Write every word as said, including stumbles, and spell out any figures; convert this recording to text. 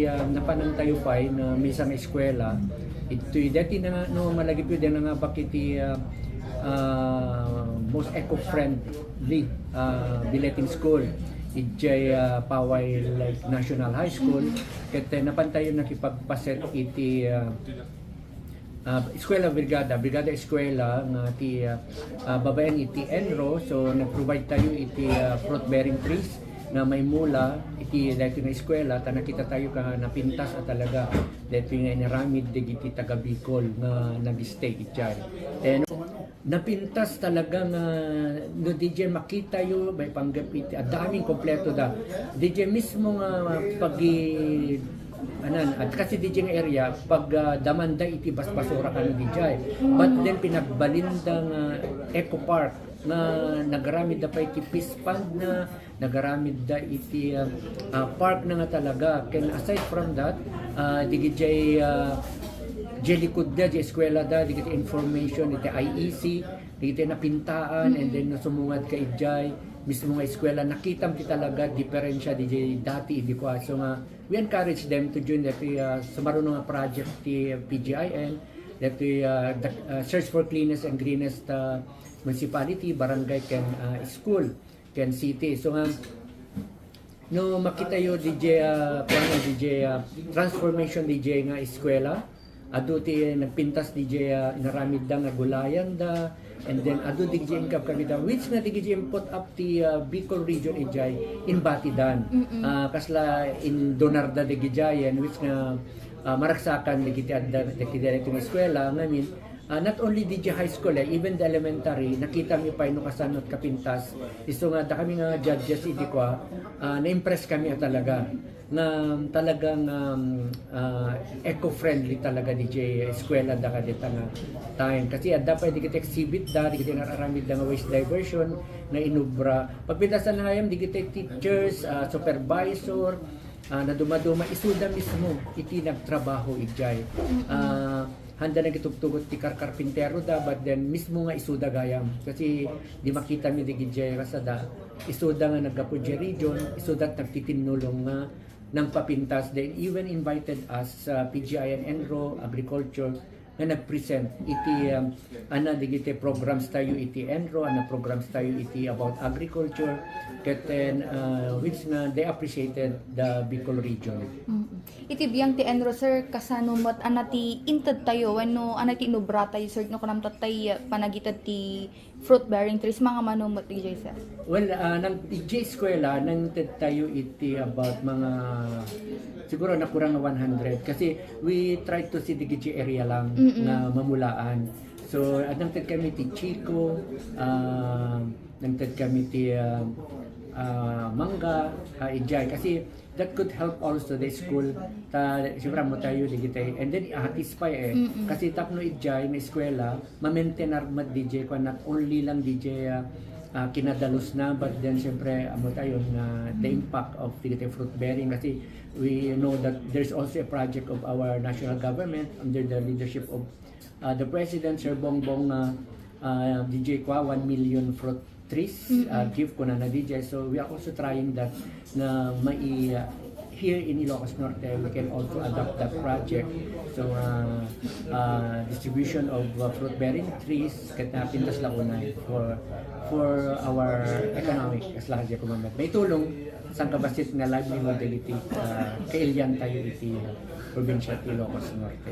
Ah, napanantayo pay no maysa nga eskuela, itoy dati na nga, no, malagipyo din nga bakit iti, ah, ah, most eco-friendly, ah, billeting school, idiay, ah, Paway, like, National High School, ket, eh, napantayo nakipagpaset iti, ah, ah, Eskwela Brigada, Brigada Eskwela nga ti, ah, ah, babaen iti ENRO. So, nag-provide tayo iti, ah, fruit-bearing trees nga maimula iti daytoy nga eskwela, ta nakita tayo ka napintas a talaga daytoy nga inaramid dagiti taga Bicol nga nag-stay idiay. Then, napintas talaga nga no didiay makitayo, may panggap iti, adda amin kompleto da. Didiay mismo nga pagi-, anan, at kasi didiay nga area, pag, ah, damanda iti basbasura kano didiay. But then, pinagbalinda nga eco park nga nagaramid da pa iti fish pond na, nagaramid da iti, ah, ah, park na nga talaga. Ken aside from that, ah, digidiay, ah, diay likud da, diay eskwela da, digiti information, iti I E C, digiti napintaan, and then nasumungad ka idiay, mismo nga eskwela, nakitam ti talaga diferensya didiay dati idi kua. So nga, we encourage them to join dati, ah, sumaruno nga project ti P G I N, dati, ah, the, ah, Search for Cleanest and Greenest, ah, Municipality, Barangay, ken, ah, School, ken City. So nga, no makitayo didiay, ah, kuwan, didiay, ah, transformation didiay nga eskwela, adu ti nagpintas didiay, ah, inaramidda nga gulayan da, and then adu didiay inkabkabida, which nga didiay put up ti, ah, Bicol region idiay in Batidan. Ah, kasla indunar da didiay, and which nga, ah, maragsakan dagiti adda, dagiti daytoy nga eskwela, ngamin, ah, not only didiay high school, eh, even the elementary, nakita mi pay no kasano ti kapintas. Isu nga, adda kami nga judges idi kua, ah, na-impress kami a talaga. Nga talagang, um, ah, eco-friendly talaga didiay eskwela da kadita nga time. Kasi adda pay dagiti exhibit da, dagiti nga aramid da nga waste diversion nga inubra. Pagpintasan nga yan, dagiti teachers, ah, supervisor, ah, nadumaduma, isuda mismo iti nagtrabaho idiay. Ah, handa nagitugtugot ti karkarpintero da, but then mismo nga isuda gayam. Kasi di makita mi digidiay rasada. Isuda nga naggapu diay region, isuda nagtitinnulong nga nangpapintas. They even invited us sa P G I and ENRO, Agriculture, nga nagpresent iti, um, ana digiti programs tayo iti ENRO, ana programs tayo iti about agriculture, ket then, uh, which nga they appreciated the Bicol region. Mm. Iti biang ti ENRO, sir, kasano met ana ti inted tayo wenno ana ti inubra tayo, sir, no kunam tattay panagited ti fruit-bearing trees, mga mano met diay, sir? Well, ah, nang diay eskwela, nangted tayo iti about mga, siguro nakurang nga one hundred. Kasi we try to see the diay area lang nga mamulaan. So, ah, nangted kami ti chiko, ah, nangted kami ti, ah, ah, mangga, ah, idiay. Kasi that could help also the school. Ta, siyempre, ammo tayo, digitay. And then, ahatis pa eh. Kasi tapno idiay, may eskwela, ma-maintain met diay, kwan, not only lang diay, ah, ah, kinadalus na, but then, siyempre, ammo tayo na the impact of digitay fruit bearing. Kasi we know that there's also a project of our national government under the leadership of, ah, the President, Sir Bongbong, ah, ah, diay kua, one million fruit trees, ah, gift kuna na diay. So we are also trying that na mai, ah, here in Ilocos Norte, we can also adopt that project. So, ah, ah, distribution of, ah, fruit-bearing trees, ket napintas la unay for, for our economic, as lang diay kumamat. May tulong, sangkabassit nga livelihood dagiti, ah, kailian tayo iti, ah, probinsya ti Ilocos Norte.